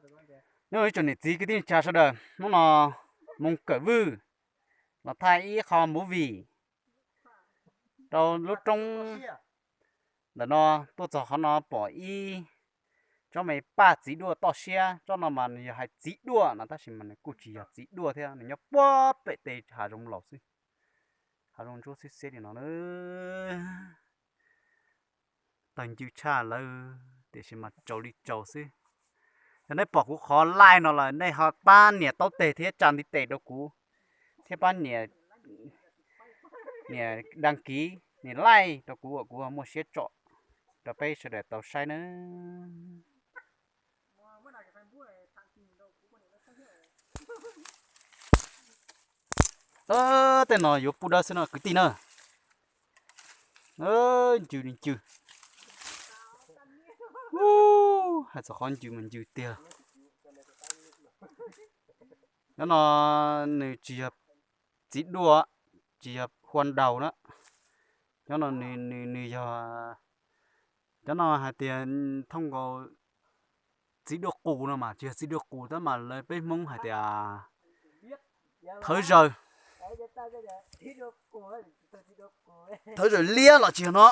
Nyob zoo ib tsoom niam txiv kwv tij neej tsa sawv daws, hnub no Moos Kawm Vwj los thaij ib qho movie rau lub roob ntawm no. Tuaj txog qhov no pom ib tsob me paj txiv duaj toj siab. Tsob no mas nws yog hais txiv duaj no tab sis mas nws kuj tsis yog txiv duaj thiab, nws nyob puag pem tes hav zoov laus xwb, hav zoov ntsuab xwb xiab li no. Tawg ncw tshaj lawm tiam sis mas tsaus li tsaus xwb. Yog nej pom kuv qhov live no lawm nej ho pab nias taub teg thiab tsa ntiv tes rau kuv, thiab pab nias, nias đăng ký, nias like rau kuv, kuv muaj siab tsom rau peb sawv daws tau saib nawb. Tej no yuav pub dawb xwb no kwv tij na. Ncw li ncw. Hais txog qhov ncw mas ncw tiag. Nyob no nws tsis yog txiv duaj, tsis yog hua ntaus na. Nyob no nws, nws yog, cov no hais tias thooj nkaus txiv duaj qus no mas tsis yog txiv duaj qus tab mas lawv peb Hmoob hais tias thawv zaws. Thawv zaws liab los tsis yog no.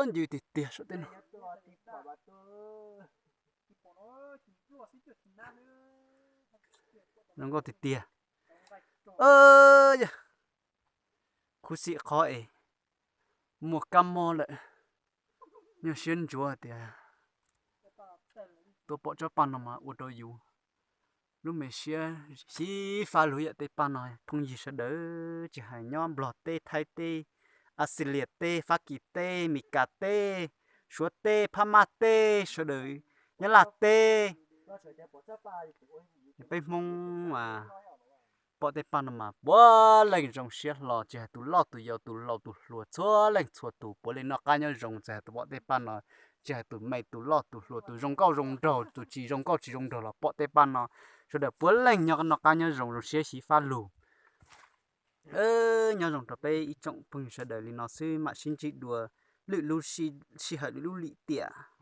Ncw tiag tiag saum tej no. Zoo nkauj tiag tiag. Khuv xim qhov es muaj kab mob lawm, nyuaj siab ntsuav tias tuaj pom tsob paj no mas ua rau yus lub me siab xyiv fab lug yam tej paj no. Phooj ywg sawv daws tsis hais nyob Nplog teb, Thaib teb, Australia teb, Fab Kis teb, Mes Kas teb, Suav teb, Phab Mab teb, sawv daws, Nyab Laj teb, peb Hmoob mas pom tej paj no mas puav leej zoo siab hlo, tsis hais tus loj tus yau, tus laus tus hluas, txhua leej txhua tus puav leej noj qab nyob zoo txawm hais tus pom tej paj no. Tsis hais tus me tus loj tus hluas, tus zoo nkauj zoo nraug, tus tsis zoo nkauj tsis zoo nraug los pom tej paj no, sawv daws puav leej noj qab nyob zoo, zoo siab xyiv fab lug. Nyob zoo rau peb ib tsoom phooj ywg sawv daws li no xwb, mam sib ntsib dua lwm lub sij hawm lwm lub lim tiam.